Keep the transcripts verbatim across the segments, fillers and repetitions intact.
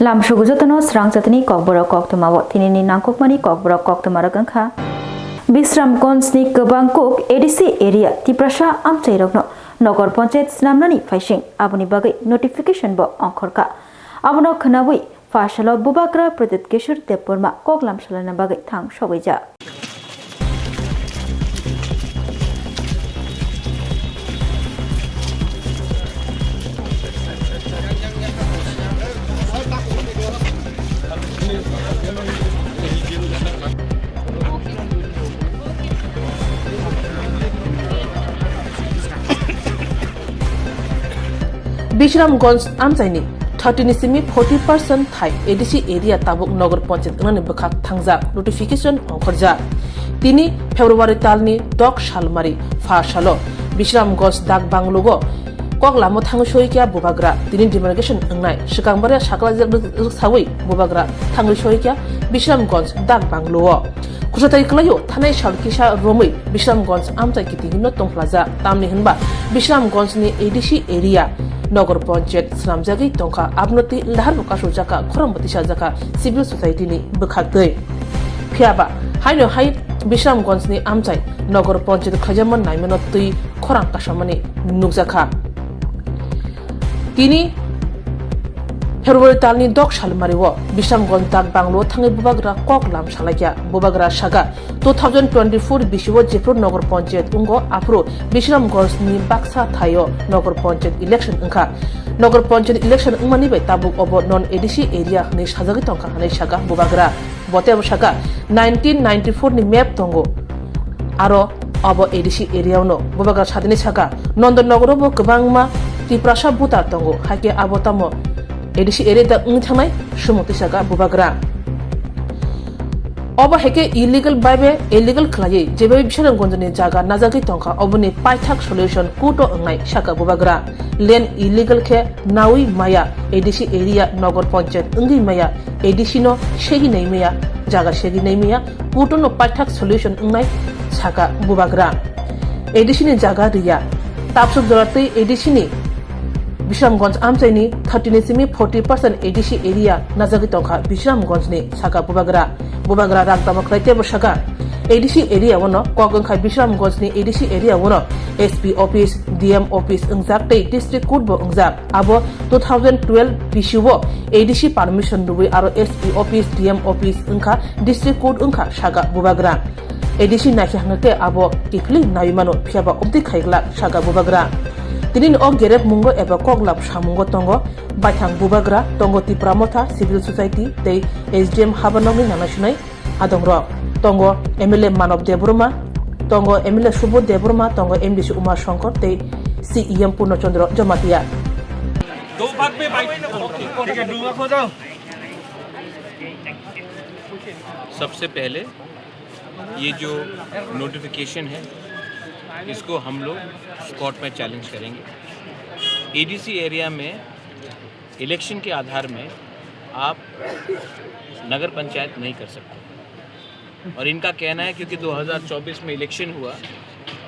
Tamsugu jotono srang jatini kokborok koktwmao tinini nangkukmani kokborok koktwmarok wngkha. Bisramganjni kwbang kuk A D C area Tiprasa amchairokno Nogor Panchayat swnamnani phaising aboni bagwi notification bo ongkhorkha. Abono khwnawi pha salo Bubagra Pradyut Kishore Debbarma koklam salana bagwi thang sogwijak. Bisramganj amchaini thirty ni simi forty percent thai A D C area tabuk Nogor Panchayat wngnani bwkhak thangjak, notification ongkhorjak. Tini February talni dok salmari pha salo Bisramganj dak banglugo kok lamo thangwi soikya Bubagra, tini demarcation wngnai swkang baria saklajak rwk-, rwksawi Bubagra thangwi soikya Bisramganj dak bangluo. Khursathai kwlaio thanai sal kisa romwi Bisramganj amchai kitingino tongphlajak, tamni hwnba Bisramganjni A D C area Nogor Panchayat swnamjagwi tongkha, abono twi eldaharbo kasojakha, khorangbo tisajakha civil society ni bwkhaktwi. Phiyaba haino hai Bisramganjni amchai Nogor Panchayat khlaijama naimano twi khorang kasamani nukjakha. Tini February talni dok salmario Bisramganj dak bangluo thangwi Bubagra kok lam salaikha. Bubagra saka, two thousand twenty-four bisio jephru Nogor Panchayat wngo, aphuru Bisramganjni baksa thaio Nogor Panchayat election wngkha. Nogor Panchayat election wngmani bai tabuk obo non A D C area hwnwi sajagwi tongkha hwnwi saka Bubagra. Bo teibo saka, nineteen ninety-four ni map tongo, aro abo A D C area-o no. Bubagra sadini saka, Nondon Nogoro bo kwbangma Tiprasa voter tongo, haikhe abo tamo A D C area da wngwi thangnai? Sumung twi saka Bubagra. Obo haikhe illegal bai be illegal khlaiwi jebai Bisramganjni jaga najagwi tongkha, oboni paithak solution court-o wngnai, saka Bubagra. Land illegal khe nawi maya, A D C area Nogor Panchayat wngwi maya, A D C no segi nai maya, jaga segi nai maya, court no paithak solution wngnai, saka Bubagra. A D C ni jaga riya, tapsuk jora twi A D C ni Bisramganj amchaini thirty ni simi forty percent A D C area najagwi tongkha Bisramganjni, saka Bubagra. Bubagra rang tamo khlai teibo saka, A D C area-o no kok wngkha Bisramganjni A D C area-o no S P office, D M office wngjak tei district court bo wngjak. Abo two thousand twelve bisio A D C permission rwui aro S P office, D M office wngkha, district court wngkha, saka Bubagra. A D C naikhe hwnkhe abo kiphilwi naiwi mano, phiyaba obdi khaiglak, saka Bubagra. Tinini o gerek mungo eba koklap samungo tongo baithang Bubagra, tongo Tipra Motha, civil society tei S D M habanokni nangnaiswnai adongrok. Tongo M L A Manob Debbarma, tongo M L A Subodh Debbarma, tongo M D C Uma Shankar tei C E M Purno Chandra Jamatia. दो भाग में बांट, ठीक है, दूंगा, खो जाओ। सबसे पहले ये जो नोटिफिकेशन है, इसको हम लोग कोर्ट में चैलेंज करेंगे। एडीसी एरिया में इलेक्शन के आधार में आप नगर पंचायत नहीं कर सकते। और इनका कहना है, क्योंकि दो हज़ार चौबीस में इलेक्शन हुआ,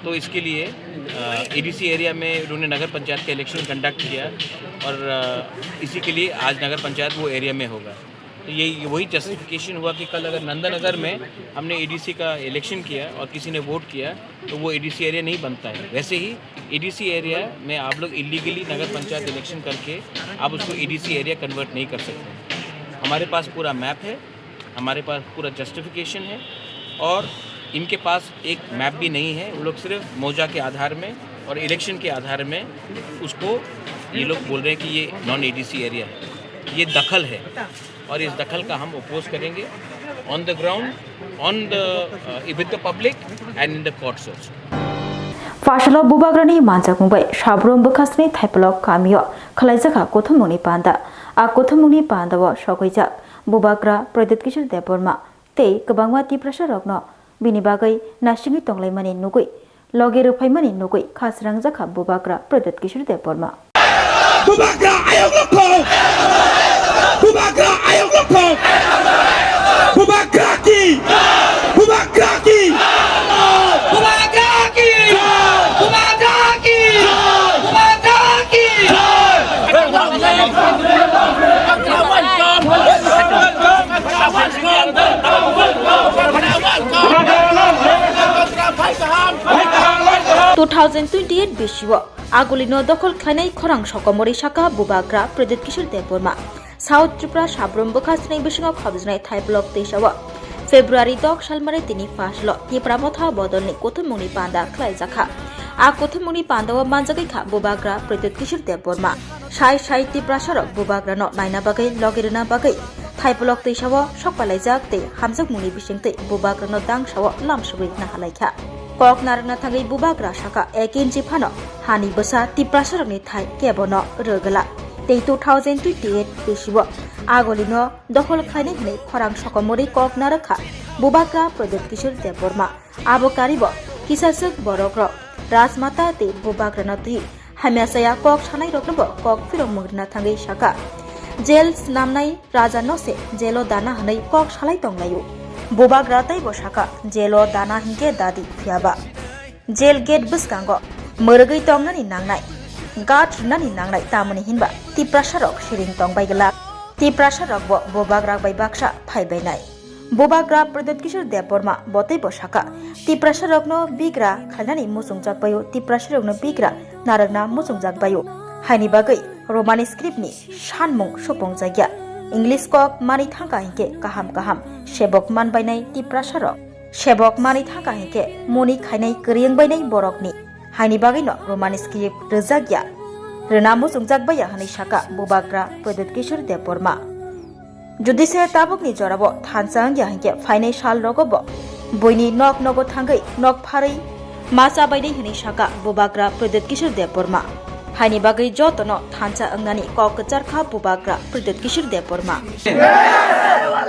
तो इसके लिए, अ, एडीसी एरिया में उन्होंने नगर पंचायत का इलेक्शन कंडक्ट किया और, अ, इसी के लिए आज नगर पंचायत वो एरिया में होगा। तो ये, ये वही जस्टिफिकेशन हुआ कि कल अगर नंदनगर में हमने एडीसी का इलेक्शन किया और किसी ने वोट किया, तो वो एडीसी एरिया नहीं बनता है। वैसे ही एडीसी एरिया में आप लोग इलीगली नगर पंचायत इलेक्शन करके आप उसको एडीसी एरिया कन्वर्ट नहीं कर सकते। हमारे पास पूरा मैप है, हमारे पास पूरा जस्टिफिकेशन है और इनके पास एक मैप भी नहीं है। वो लोग सिर्फ मौजा के आधार में और इलेक्शन के आधार में उसको, ये लोग बोल रहे हैं कि ये नॉन एडीसी एरिया है। ये दखल है और इस दखल का हम अपोज करेंगे on the ground, on the, uh, with the public and in the courts also. Pha salo Bubagrani manjakmung bai Sabrum bwkhasni Thaipalok kamio khwlaijakha kuthumungni panda. A kuthumungni pandao sogwijak Bubagra Pradyut Kishore Debbarma tei kwbangma Tiprasarokno bini bagwi naisingwi tonglaimani nugwi, logi rwphaimani nugwi kha srangjakha Bubagra Pradyut Kishore Debbarma. Bubagra ayok lokhok! Bubagra ayok lokhok! Bubagra ki! Bubagra ki! Bubagra ki! Bubagra ki! Bubagra ki! Two thousand twenty-eight bisio Agulino dokhol khlainai khorang sokomorwi saka Bubagra Pradyut Kishore Debbarma. South Tripura sabrum bwkha swnai bisingo khobjwnai Thaipolok twisao February dok salmari tini first lo Tipra Motha bodolni kuthumungni panda khlaijakha. A kuthumungni pandao manjagwi kha Bubagra Pradyut Kishore Debbarma. Sai sai Tiprasarok Bubagrano naina bagwi logi rwna bagwi Thaipolok twisao sokpalaijak tei hamjakmungni bisingtwi Bubagrano dangsao lamsogwi nahalaikha. Kok narwkna thangwi Bubagra saka ek inchi phano hani bwsa Tiprasarokni thai kebono rwgwla. Tei two thousand twenty-eight bisio Agulino dokhol khlainai hwnwi khorang sokomorwi kok narwkha Bubagra Pradyut Kishore Debbarma. Abo karibo kisaswk borokrok Rajmata tei Bubagrano twi hamya chaya kok sanairoknobo kok phirokmung rwna thangwi saka, jail snamnai raja no se jailo dana hwnwi kok salai tonglaio. Bubagra teibo saka, jailo dana hinkhe dadi phiyaba jail gate bwskango mwrwgwi tongnani nangnai, guard rwnani nangnai, tamoni hinba Tiprasarok siring tongbai glak. Tiprasarokbo Bubagra bai baksa phaibainai. Bubagra Pradyut Kishore Debbarma bo teibo saka, Tiprasarokno bigra khlainani muchungjak baio, Tiprasarokno bigra narwkna muchungjak baio. Haini bagwi Roman script ni sanmung supungjakya. English kok mani thangkha hinkhe kaham kaham sebok manbainai Tiprasarok. Sebok mani thangkha hinkhe muni khainai kwrwi wngbainai borokni. Haini bagwino Roman script rwjakya, rwna muchungjak baiya hwnwi saka Bubagra Pradyut Kishore Debbarma. Jodi se tabukni jorao thansa wngya hinkhe phainai sal rogo bo buini nok nogo thangwi nok pharwi ma chabainai hwnwi saka Bubagra Pradyut Kishore Debbarma. Haini bagwi jotono thansa wngnani kok kwchar kha Bubagra Pradyut Kishore Debbarma.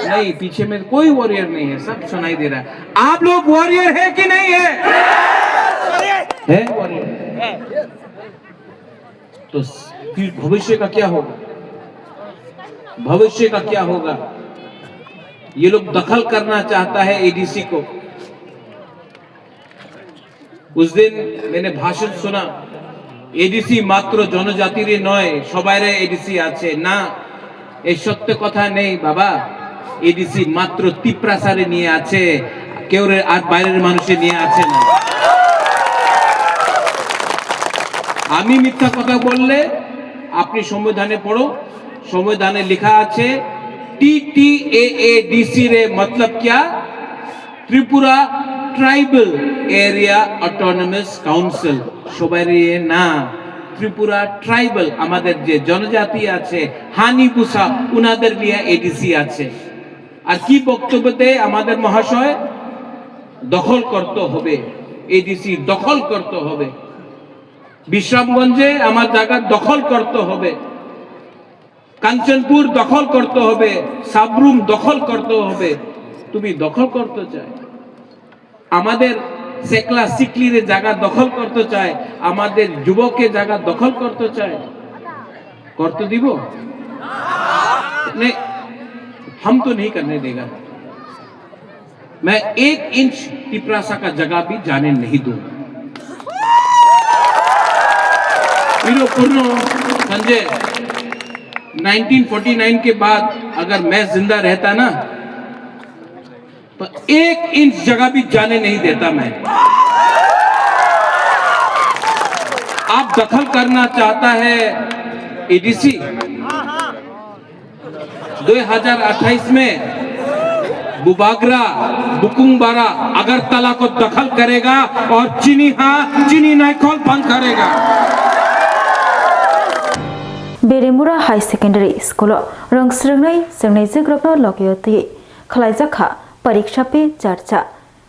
नहीं, पीछे में कोई वॉरियर नहीं है, सब सुनाई दे रहा है। आप लोग वॉरियर है कि नहीं है? है वॉरियर। तो फिर भविष्य का क्या होगा? भविष्य का क्या होगा? ये लोग दखल करना चाहता है एडीसी को। उस दिन मैंने भाषण सुना, एडीसी मात्र जनजातिर नय, सबाइर एडीसी আছে। না, এই সত্য কথা নেই বাবা। এডিসি মাত্র তিপ্রাসারে নিয়ে আছে, কেউ আর বাইরের মানুষে নিয়ে আছে না। আমি মিথ্যা কথা বললে আপনি সংবিধানে পড়ো, সংবিধানে লেখা আছে টিটিএএডিসি রে মতলব কিয়া? Tripura tribal area autonomous council, সবাইর ইয়ে না, ত্রিপুরা ট্রাইবাল, আমাদের যে জনজাতি আছে, হানি বুসা, উনাদের নিয়ে এডিসি আছে। আর কি বক্তব্য দেয় আমাদের মহাশয়? দখল করতে হবে, এডিসি দখল করতে হবে, বিশ্রামগঞ্জে আমার জায়গা দখল করতে হবে। কাঞ্চনপুর দখল করতে হবে, সাবরুম দখল করতে হবে। তুমি দখল করতে চায়, আমাদের সেকলা সিকলিরে জায়গা দখল করতে চায়, আমাদের যুবকে জায়গা দখল করতে চায়, করতে দিব? नहीं, हम तो नहीं करने देगा। मैं एक इंच तिपरासा का जगह भी जाने नहीं दूंगा। Iro Purno Sanjay, nineteen forty nine के बाद अगर मैं जिंदा रहता ना, तो एक इंच जगह भी जाने नहीं देता मैं। आप दखल करना चाहता है एडीसी, दो हज़ार अट्ठाईस में बुबागरा, बुकुंगबारा, अगरतला को दखल करेगा और चीनी हाँ, चीनी नहीं खोल बंद करेगा। Berimura High Secondary School o rwng swrwngnai swrwngnaijwkrokno logio twi khwlaijakha Pariksha Pe Charcha.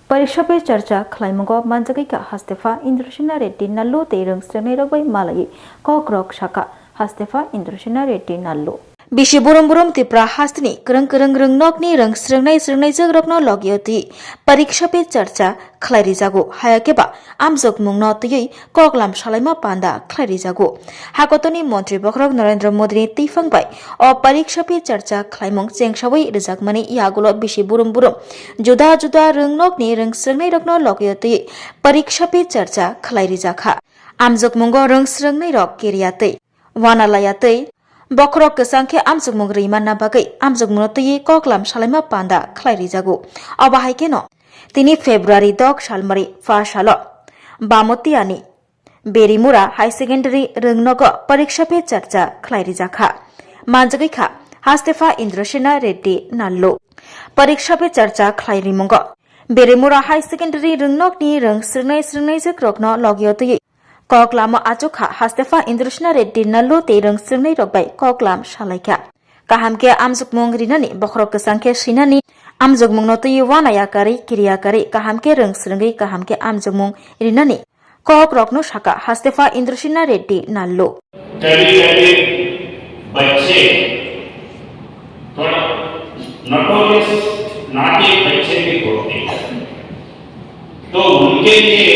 Pariksha Pe Charcha khwlaimungo manjagwi kha Hastepha Indrasena Reddy Nallu tei rwng swrwngnairok bai malaiwi kokrok sakha Hastepha Indrasena Reddy Nallu. Bisi burum burum Tripura hasteni kwrwng kwrwng rwngnokni rwng swrwngnai swrwngnaijwkrokno logio twi Pariksha Pe Charcha khwlai rijago, haya khe ba amjokmungno twiwi koklam salaima panda khlai rijago. Hakotoni montri bokhorok Narendra Modini twiphang bai o Pariksha Pe Charcha khlaimung chengsawi rijakmani yagulo bisi burum burum juda juda rwngnokni rwng swrwngnairokno logio twi Pariksha Pe Charcha khlai rijakha. Amjokmungo rwng swrwngnairok kiriya twi, wanalaya twi, bokhorok kwchang khe amjokmung rwi manna bagwi amjokmungno twiwi koklam salaima panda khlai rijago. Obo hai kheno tini February dok salmari pha salo Bamotiyani Berimura High Secondary rwngnogo poriksha pe charcha khlai rijak kha. Manjagwi kha Hastefa Indrasena Reddy Nallu. Poriksha pe charcha khlai rimungo Berimura High Secondary rwngnokni rwng srwngnai srwngnaijwkrokno logio twiwi kok lamo achuk kha Hastefa Indrasena Reddy Nallu tei rwng srwngnairok bai kok lam salaikha. Kaham khe amjokmung rinani, bokhorok kwchang khe swinani, amjokmungno twiwi uanaya karwi, kiriya karwi, kaham khe rwng srwngwi kaham khe amjokmung rinani kokrokno sakha Hastefa Indrasena Reddy Nallu. कभी कभी बच्चे थोड़ा notorious naughty बच्चे भी होते हैं, तो उनके लिए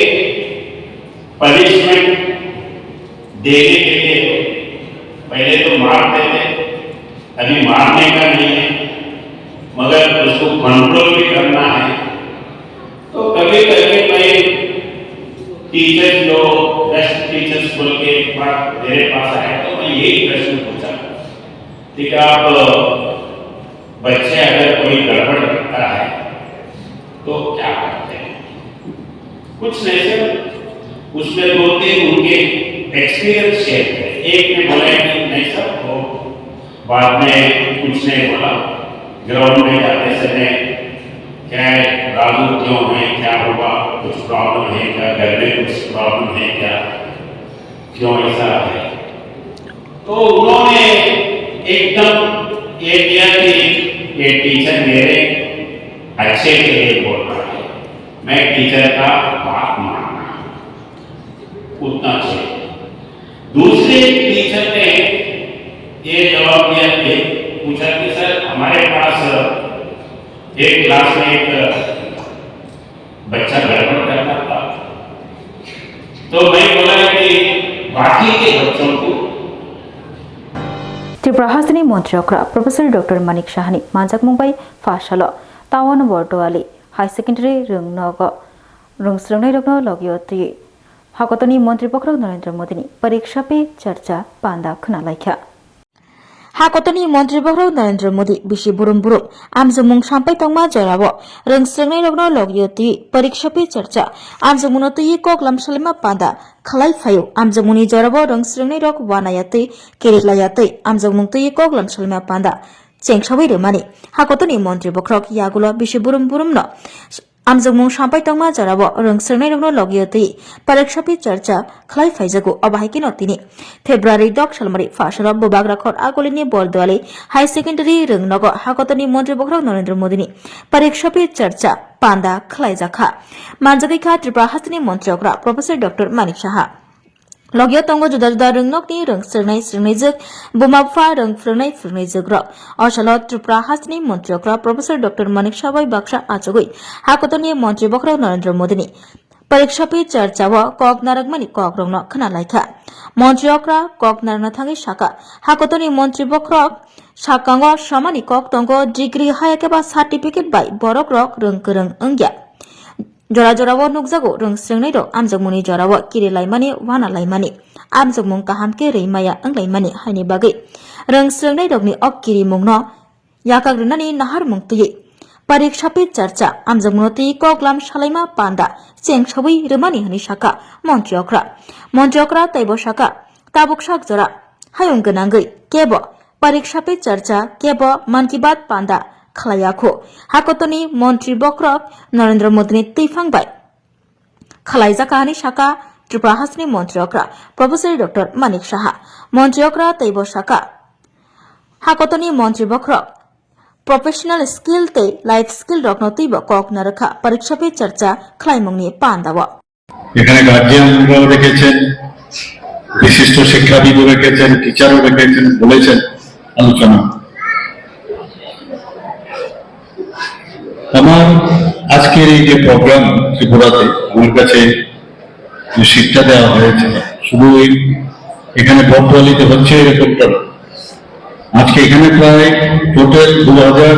पनिशमेंट देने के लिए पहले तो मारते थे, अभी मारने का नहीं है, मगर उसको कंट्रोल भी करना है। तो कभी कभी मैं टीचर्स, जो बेस्ट टीचर्स बोल के एक बार मेरे पास आए, तो मैं यही प्रश्न पूछा कि आप, बच्चे अगर कोई गड़बड़ करता है तो क्या करते हैं? कुछ नहीं सर, उसमें दो तीन उनके एक्सपीरियंस शेयर किए। एक ने बोला कि नहीं सर, वो बाद में कुछ नहीं बोला, ग्राउंड में जाते समय क्या है, राजू क्यों है, क्या हुआ, कुछ प्रॉब्लम है क्या, घर में कुछ प्रॉब्लम है क्या, क्यों ऐसा है? तो उन्होंने एकदम ये किया कि ये टीचर मेरे अच्छे के लिए बोल रहा है, मैं टीचर का बात मानना, उतना चाहिए। दूसरे टीचर ने ये जवाब दिया, ये पूछा कि सर, हमारे पास एक क्लास में एक बच्चा गड़बड़ करता था, तो मैं बोला कि बाकी के बच्चों को Tripura hasteni montri okra Professor Doctor Manik Sahani manjakmung bai pha salo Town Bordoali High Secondary rwngnogo rwng srwngnairokno logio twi hakotoni montri bokhorok Narendra Modini poriksha pe charcha panda khwnalaikha. Hakotoni montri bokhorok Narendra Modi bisi burum burum amjokmung sampai tongma jorao rwng srwngnairokno logio twi poriksha pe charcha amjokmungno twi kok lam salaima panda khlai phaio. Amjokmungni jorao rwng srwngnairok uanaya twi kiriklaiya twi amjokmung twi kok lam salaima panda chengsawi rwmani hakotoni montri bokhorok yagulo bisi burum burumno amjokmung sampai tongma jorao rwng srwngnairokno logio twi poriksha pe charcha khlai phaijago. Obo hai kheno tini February dok salmari phasaro Bubagra khor Agulini Bordoali High Secondary rwngnogo hakotoni montri bokhorok Narendra Modini poriksha pe charcha panda khlaijakha. Manjagwi kha Tripura hasteni montri okra Professor Doctor Manik Saha. Logio tongo juda juda rwngnokni rwng srwngnai srwngnaijwk, buma bupha rwng phrwngnai phrwngnaijwkrok. O salo Tripura hasteni montri okra Professor Doctor Manik Saha bai baksa achugwi hakotoni montri bokhorok Narendra Modini poriksha pe charchao kok narwkmani kokrokno khwnalaikha. Montri okra kok narwkna thangwi sakha, hakotoni montri bokhorok sakango samani kok tongo, degree haya khe ba certificate bai borokrok rwng kwrwng wngya. Jora jorao nukjago rwng srwngnairok amjokmungni jorao kiri laimani, uana laimani, amjokmung kaham khe rwi maya wng laimani haini bagwi rwng srwngnairokni o kirimungno yakak rwnani naharmung twiwi poriksha pe charcha amjokmungno twi koklam salaima panda chengsawi rwmani hwnwi sakha montri okra. Montri okra teibo sakha, tabuk sak jora hayung gwnangwi kebo poriksha pe charcha kebo Mann Ki Baat panda khlaiya kho. Hakotoni montri bokhorok Narendra Modini twiphang bai khlaijak hwnwi sakha Tripura hasteni montri okra Professor Doctor Manik Saha. Montri okra teibo sakha, hakotoni montri bokhorok professional skill tei life skill rokno twibo kok narwkha poriksha pe charcha khlaimungni pandao. এখানে গার্জিয়ানরাও রেখেছেন, বিশিষ্ট শিক্ষাবিদও রেখেছেন, টিচারও রেখেছেন, বলেছেন আলোচনা। আমার আজকের এই যে প্রোগ্রাম ত্রিপুরাতে, আমার কাছে যে শিক্ষা দেওয়া হয়েছে, শুধু ওই এখানে বটতলাতে হচ্ছে এরকমটা না। আজকে এখানে প্রায় টোটাল দু হাজার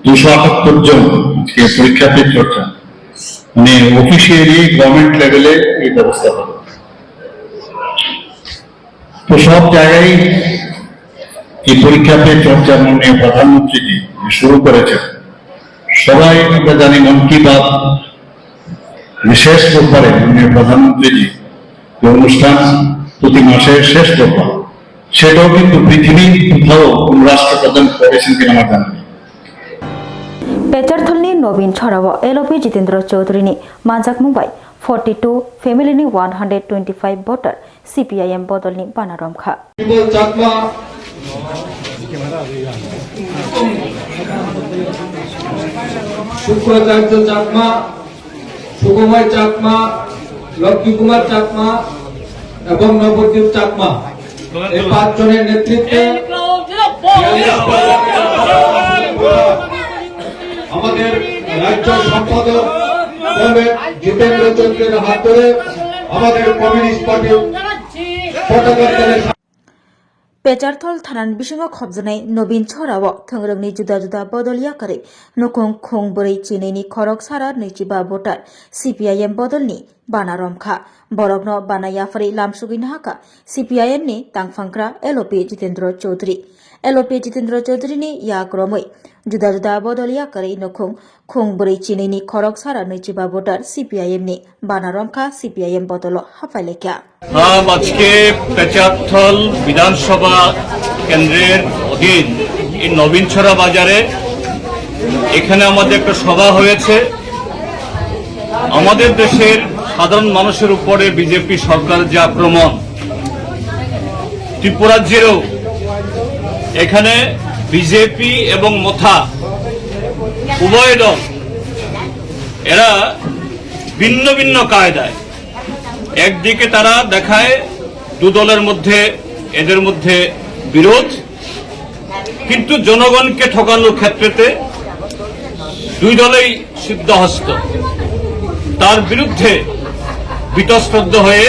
দুশো আটাত্তর জন আজকে পরীক্ষা পে চর্চা, মানে অফিসিয়ালি গভর্নমেন্ট লেভেলে এই ব্যবস্থা হবে। তো সব জায়গায় এই পরীক্ষা পে চর্চা মাননীয় প্রধানমন্ত্রীজি যে শুরু করেছেন, সবাই আমরা জানি মন কি বাত বিশেষ ব্যাপারে মাননীয় প্রধানমন্ত্রীজি এই অনুষ্ঠান প্রতি মাসের শেষ রোববার। সেটাও কিন্তু পৃথিবীর কোথাও কোনো রাষ্ট্রপ্রধান করেছেন কিনা আমার জানা নেই। পেচারথলনি নবীন ছড়াও এলওপি জিতেন্দ্র চৌধুরীনি manjakmung bai forty two family ni one hundred twenty five voter CPIM বদলনি বানা romkha. Bimal Chakma, Shukracharya Chakma, Sukumar Chakma, Lakshmi Kumar Chakma এবং নবদ্বীপ চাকমা, এই পাঁচজনের নেতৃত্বে আমাদের রাজ্য সম্পাদক কমরেড জিতেন্দ্র চৌধুরীর হাত ধরে আমাদের কমিউনিস্ট পার্টির পতাকা তলে Pecharthol thanani bisingo khopjaknai Nobin Chhorao thwngrwngni juda juda bodol yakarwi nukhung khung bwrwi chinwini khorok sara nwichiba voter C P I M bodolni bana romkha. Borokno bana yapharwi lamsugwi nahakha C P I M ni tangphangkra L O P Jitendra Chaudhary. L O P Jitendra Chaudhary ni yak romwi juda juda bodol yakarwi nukhung khung bwrwi chinwini khorok sara nwichiba voter C P I M ni bana romkha, C P I M bodolo haphailaikha. আম, আজকে পেচারথল বিধানসভা কেন্দ্রের অধীন এই নবীনছড়া বাজারে এখানে আমাদের একটা সভা হয়েছে। আমাদের দেশের সাধারণ মানুষের উপরে বিজেপি সরকার যে আক্রমণ, ত্রিপুরাজ্যেরও এখানে বিজেপি এবং মথা উভয় দল এরা ভিন্ন ভিন্ন কায়দায় একদিকে তারা দেখায় দু দলের মধ্যে, এদের মধ্যে বিরোধ, কিন্তু জনগণকে ঠকানোর ক্ষেত্রেতে দুই দলেই সিদ্ধহস্ত। তার বিরুদ্ধে বীতশ্রদ্ধ হয়ে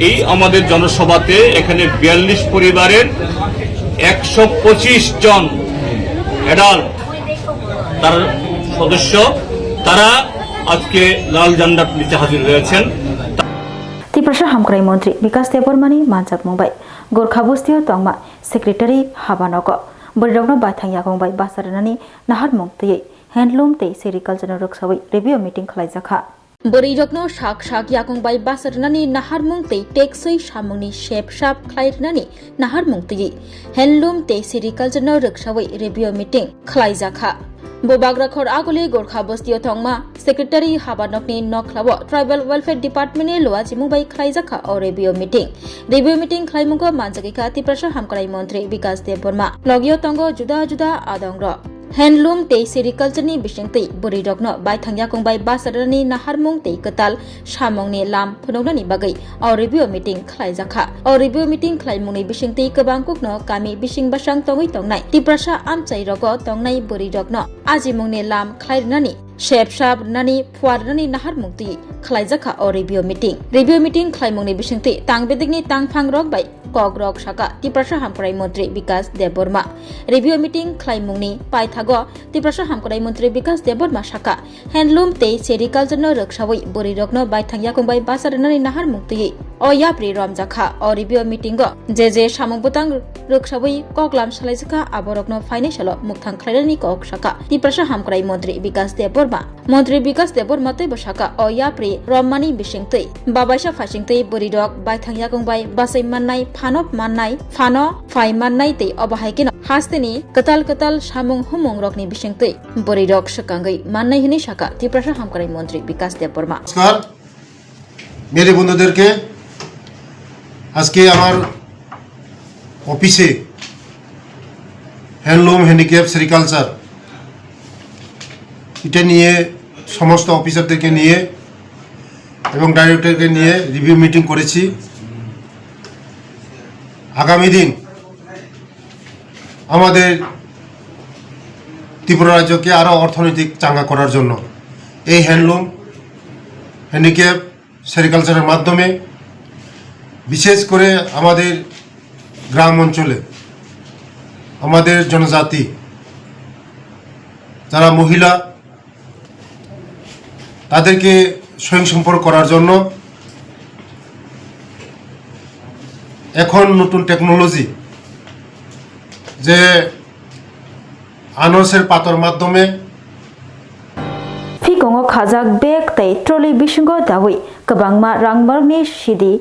এই আমাদের জনসভাতে এখানে বিয়াল্লিশ পরিবারের একশো পঁচিশ জন অ্যাডাল্ট, তার সদস্য, তারা আজকে লাল ঝান্ডার নিচে হাজির হয়েছেন। Tiprasa Hamkrai Montri Bikas Debbarmani manjakmung bai Gorkha bostio tongma Secretary Habanogo bwrwirokno baithang yakung bai basa rwnani naharmung twiwi handloom tei sericulture-no rwksawi review meeting khlaijakha. Bwrwirokno sak sak yakung bai basa rwnani naharmung tei teksoi samungni sep sap khlai rwnani naharmung twiwi handloom tei sericulture-no rwksawi review meeting khlaijakha. Bubagra khor aguli Gorkha bostio tongma Secretary Habanokni nokhlao Tribal Welfare Department-ni luachimung bai khlaijakha o review meeting. Review meeting khlaimungo manjagwikha Tiprasa Hamkrai Montri Bikas Debbarma. Logio tongo juda juda adongrok. Handloom tei sericulture-ni bisingtwi bwrwirokno baithang yakung bai basa rwnani naharmung tei kwtal samungni lam phunuknani bagwi o review meeting khlaijakha. O review meeting khlaimungni bisingtwi kwbangkukno kami bising bwsang tongwi tongnai Tiprasa amchairogo tongnai bwrwirokno ajimungni lam khlai rwnani, sep sap rwnani, phuar rwnani naharmung twi khlaijakha o review meeting. Review meeting khlaimungni bisingtwi tang bedekni tangphangrok bai kokrok saka Tiprasa Hamkrai Montri Bikas Debbarma. Review meeting khlaimungni paithago Tiprasa Hamkrai Montri Bikas Debbarma saka, handloom tei sericulture-no rwksawi bwrwirokno baithang yakung bai basa rwnani naharmung twiwi o yapri romjakha. O review meeting-o je je samung bwtang rwksawi koklam salaijakha, aborokno phainai salo mukthang khlainani kok saka Tiprasa Hamkrai Montri Bikas Debbarma. Montri Bikas Debbarma teibo saka, o yapri romani bisingtwi babaisa phaisingtwi bwrwirok baithang yakung bai bachai mannai, phano mannai, phano phai mannai tei obo hai kheno hasteni kwtal kwtal samung humungrokni bisingtwi bwrwirok swkangwi mannai hwnwi saka Tiprasa Hamkrai Montri Bikas Debbarma. নমস্কার। মেরে বন্ধুদেরকে আজকে আমার অফিসে handloom, handicraft, sericulture, এটা নিয়ে সমস্ত অফিসারদেরকে নিয়ে এবং ডাইরেক্টরকে নিয়ে রিভিউ মিটিং করেছি। আগামী দিন আমাদের ত্রিপুরা রাজ্যকে আরও অর্থনৈতিক চাঙ্গা করার জন্য এই হ্যান্ডলুম, হ্যান্ডিক্রাফট, সেরিকালচারের মাধ্যমে বিশেষ করে আমাদের গ্রাম অঞ্চলে আমাদের জনজাতি যারা মহিলা, তাদেরকে স্বয়ংসম্পূর্ণ করার জন্য এখন নতুন টেকনোলজি, যে আনারসের পাতার মাধ্যমে Phikongo khajak bag tei trolley bisingo dawi kwbangma rangmarokni sidi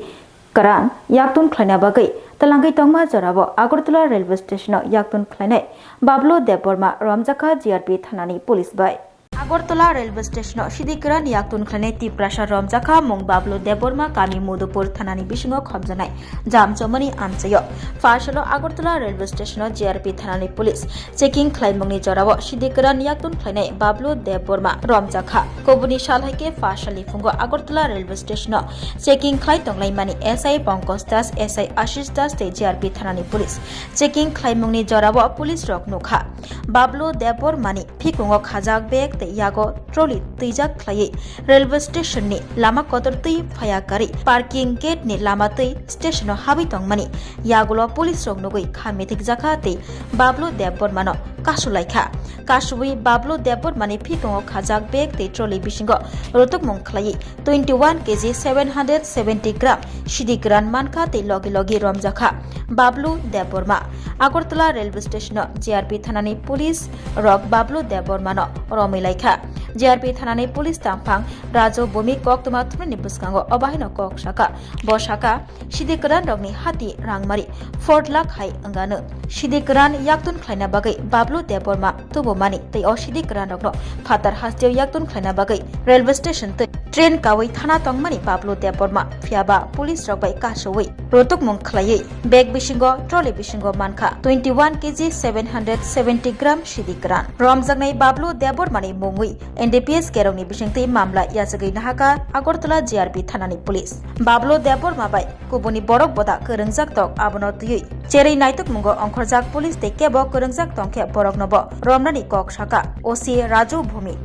Karan yaktun khlaina bagwi twlangwi tongma jorao Agartala railway station-o yaktun khlainai Bablu Debbarma romjakha G R P thanani police bai. Agartala railway station-o sidi kwran yaktun khlainai Tiprasa romjakha mung Bablu Debbarma, kami Madhupur thanani bisingo khomjaknai Jamchomani amchaio. Pha salo Agartala railway station-o G R P thanani police checking khlaimungni jorao sidi kwran yaktun khlainai Bablu Debbarma romjakha. Kubuni sal hai khe pha salni phungo Agartala railway station-o checking khlai tonglaimani S I Pankaj Das, S I Ashish Das tei G R P thanani police checking khlaimungni jorao police rok nukha Bablu Debbarmani phikungo khajak bag tei yago trolley twijak khlaiwi railway station-ni lama kotor twi phaya karwi parking gate-ni lama twi station-o habwi tongmani yagulo police rok nugwi kha mithikjakha tei Bablu Debbarmano kasulaikha. Kasui Bablu Debbarmani phikungo khajak bag tei trolley bisingo rotukmung khlaiwi twenty one K G seven hundred seventy gram sidi kwran mankha tei logi logi romjakha Bablu Debbarma. Agartala railway station-o G R P thanani police rok Bablu Debbarmano romwi laikha. G R P thanani police tangphang Raju Bhumi koktwma thumnani bwskango o bahaino kok saka. Bo saka, sidi kwran rokni hati rangmari four lakh hai wngano. Sidi kwran yaktun khlaina bagwi Bablu Debbarma tubumani tei o sidi kwran rokno phatar hasteo yaktun khlaina bagwi railway station tei train kawi thana tongmani Bablu Debbarma, phiyaba police rok bai kasui rotukmung khlaiwi bag bisingo trolley bisingo mankha twenty one K G seven hundred seventy gram sidi kwran. Romjaknai Bablu Debbarmani mungwi N D P S kerongni bisingtwi mamla yachagwi nahaka Agartala G R P thanani police. Bablu Debbarma bai kubuni borok boda kwrwngjak tok, abono twiwi cherwi naitukmungo ongkhorjak police tei kebo kwrwngjak tongkhe boroknobo romnani kok saka O C Raju Bhumi.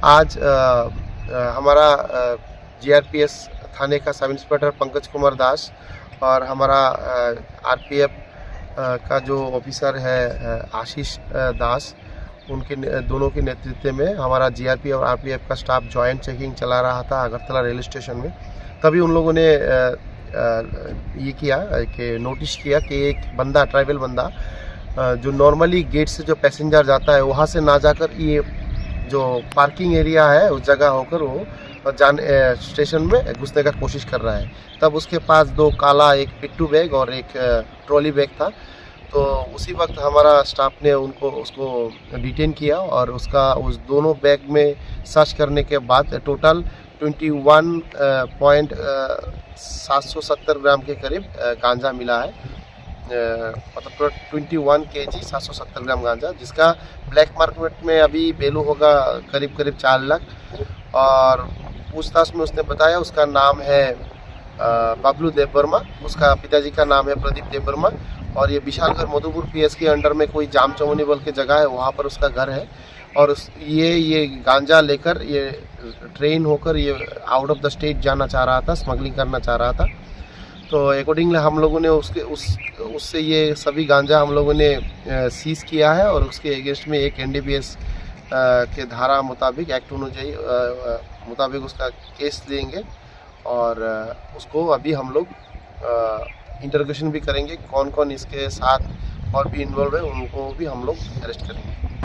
आज, अ, अ, हमारा, अ, G R P S थाने का sub inspector Pankaj कुमार दास और हमारा, अ, R P F, अ, का जो ऑफिसर है, अ, आशीष, अ, दास, उनके ने-, दोनों के नेतृत्व में हमारा G R P और R P F का स्टाफ ज्वाइंट चेकिंग चला रहा था अगरतला रेलवे स्टेशन में। तभी उन लोगों ने, अ, अ, ये किया, अ, कि नोटिस किया कि एक बंदा, ट्राइबल बंदा, अ, जो नॉर्मली गेट से जो पैसेंजर जाता है, वहाँ से ना जाकर ये जो पार्किंग एरिया है, उस जगह होकर वो जान-, अ, स्टेशन में घुसने का कोशिश कर रहा है। तब उसके पास दो काला, एक पिट्ठू बैग और एक, अ, ट्रॉली बैग था। तो उसी वक्त हमारा स्टाफ ने उनको, उसको डिटेन किया और उसका, उस दोनों बैग में सर्च करने के बाद टोटल ट्वेंटी वन, अ, पॉइंट, अ, सात सौ सत्तर ग्राम के करीब, अ, गांजा मिला है। अ, मतलब पूरा ट्वेंटी वन केजी सात सौ सत्तर ग्राम गांजा, जिसका ब्लैक मार्केट में अभी वैल्यू होगा करीब करीब चार लाख। और पूछताछ में उसने बताया, उसका नाम है, अ, बबलू देववर्मा, उसका पिताजी का नाम है प्रदीप देववर्मा। और ये विशालगढ़ मधुपुर पीएस के अंडर में कोई जामचौमनी बोल के जगह है, वहाँ पर उसका घर है। और उस, ये, ये गांजा लेकर, ये ट्रेन होकर ये आउट ऑफ द स्टेट जाना चाह रहा था, स्मगलिंग करना चाह रहा था। तो अकॉर्डिंगली हम लोगों ने उसके, उस, उससे ये सभी गांजा हम लोगों ने, अ, सीज किया है और उसके अगेंस्ट में एक एनडीपीएस, अ, के धारा मुताबिक, एक्ट अनुयायी, अ, अ, मुताबिक उसका केस लेंगे और, अ, उसको अभी हम लोग, अ, इंटरोगेशन भी करेंगे, कौन कौन इसके साथ और भी इन्वॉल्व है, उनको भी हम लोग अरेस्ट करेंगे।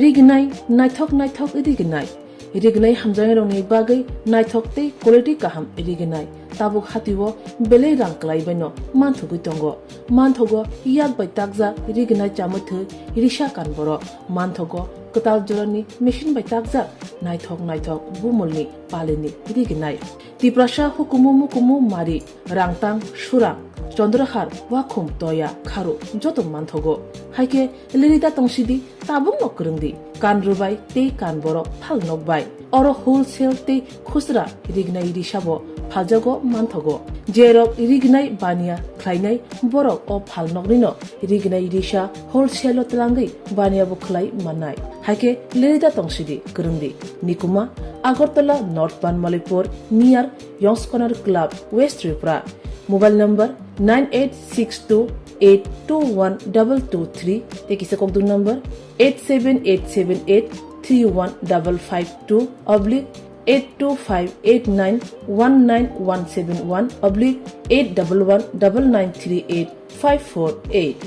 Rignai, naithok naithok rignai. Rignai hamjaknairokni bagwi naithok tei quality kaham rignai. Tabuk hatio belai rang kwlai baino manthogwi tongo. Manthogo yak bai takjak rignai chamwi thwi risa kan borok. Manthogo kwtal jorani machine bai takjak naithok naithok bumulni palini rignai. Tiprasa hukumu mukumu mari, rangtang, surang, chondrahar, wakhum, toya, kharu joto manthogo. Haikhe lirida tongsidi, tabukno kwrwngdi, kan rwbai tei kan borok phal nokbai. Oro wholesale tei khusra rignai risabo phaljago manthogo. Jerok rignai baniya khlainai borok o phal noknino rignai risa wholesale-o twlangwi baniya bo khlai mannai. Haikhe lirida tongsidi kwrwngdi. Nikuma Agartala, North Banmalipur, near Yongskonar Club, West Tripura. Mobile number nine eight six two eight two one double two three. Tei kisa kokdung number eight seven eight seven eight three one double five two oblique eight two five eight nine one nine one seven one oblique eight double one double nine three eight five four eight.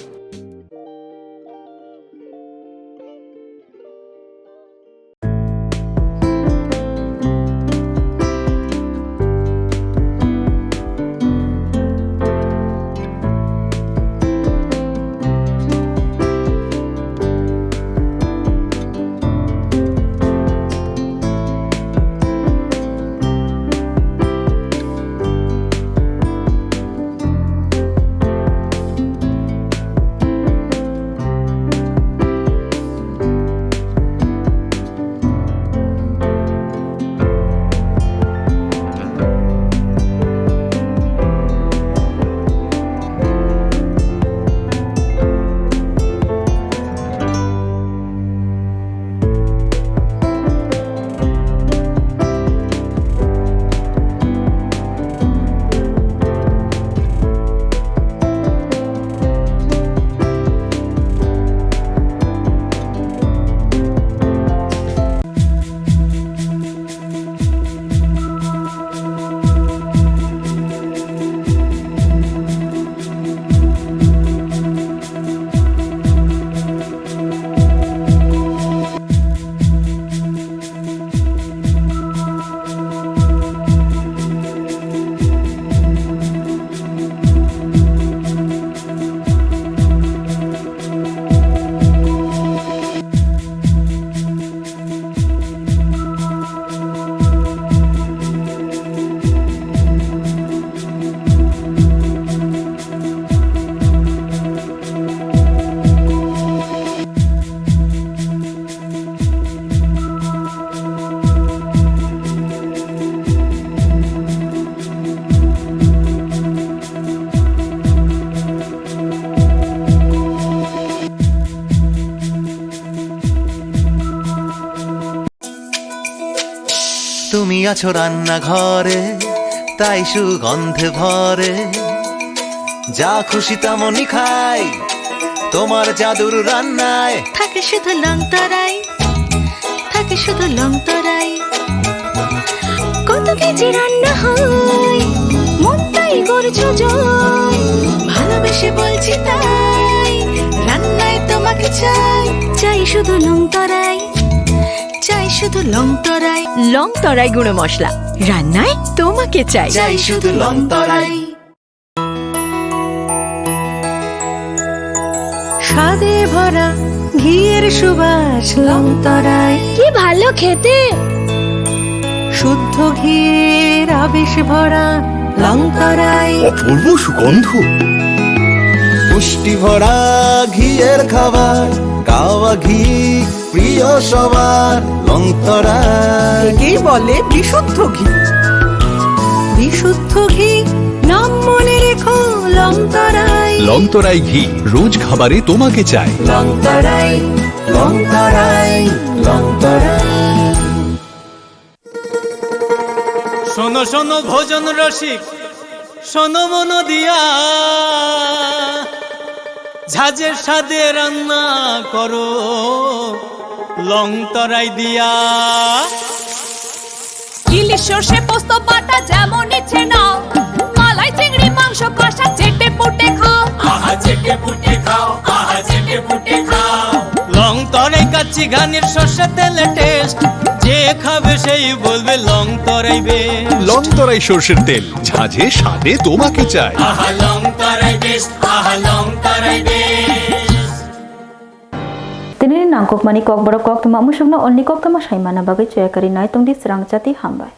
তুমি আছো রান্নাঘরে, তাই সুগন্ধে ভরে। যা খুশি তেমনই খাই তোমার জাদুর রান্নায়। থাকে শুধু লংতরাই, থাকে শুধু লংতরাই। কত কেজি রান্না হয়, মনটাই করছো জয়। ভালোবেসে বলছি তাই, রান্নায় তোমাকে চাই। চাই শুধু লংতরাই, চাই শুধু লংতরাই। লংতরাই গুঁড়ো মশলা, রান্নায় তোমাকে চাই। চাই শুধু লংতরাই। স্বাদে ভরা ঘিয়ের সুবাস লংতরাই। কি ভালো খেতে! শুদ্ধ ঘিয়ের আবেশ ভরা লংতরাই। অপূর্ব সুগন্ধ। পুষ্টি ভরা ঘিয়ের খাবার, গাওয়া ঘি প্রিয় সবার, লংতরাই। একেই বলে বিশুদ্ধ ঘি। বিশুদ্ধ ঘি, নাম মনে রেখো, লংতরাই। লংতরাই ঘি, রোজ খাবারে তোমাকে চাই। লংতরাই, লংতরাই, লংতরাই। শোনো, শোনো, ভোজন রসিক, শোনো মন দিয়া, ঝাঁঝের স্বাদে রান্না করো লংতরাই দিয়া। ইলিশ সর্ষে পোস্ত বাটা যেমন ইচ্ছে নাও, মালাই চিংড়ি মাংস কষা চেটে পুটে খাও। আহা চেটে পুটে খাও, আহা চেটে পুটে খাও। লংতরাই কাচ্চি ঘানির সর্ষে তেলে টেস্ট, যে খাবে সেই বলবে লংতরাই বেশ। লংতরাই সর্ষের তেল, ঝাঁঝে স্বাদে তোমাকে চাই। আহা লংতরাই বেশ, আহা লংতরাই বেশ। Tini ni nangkukmani kokborok koktwma musukno olni koktwma saimana bagwi choyakari naitongdi srangchati hambai.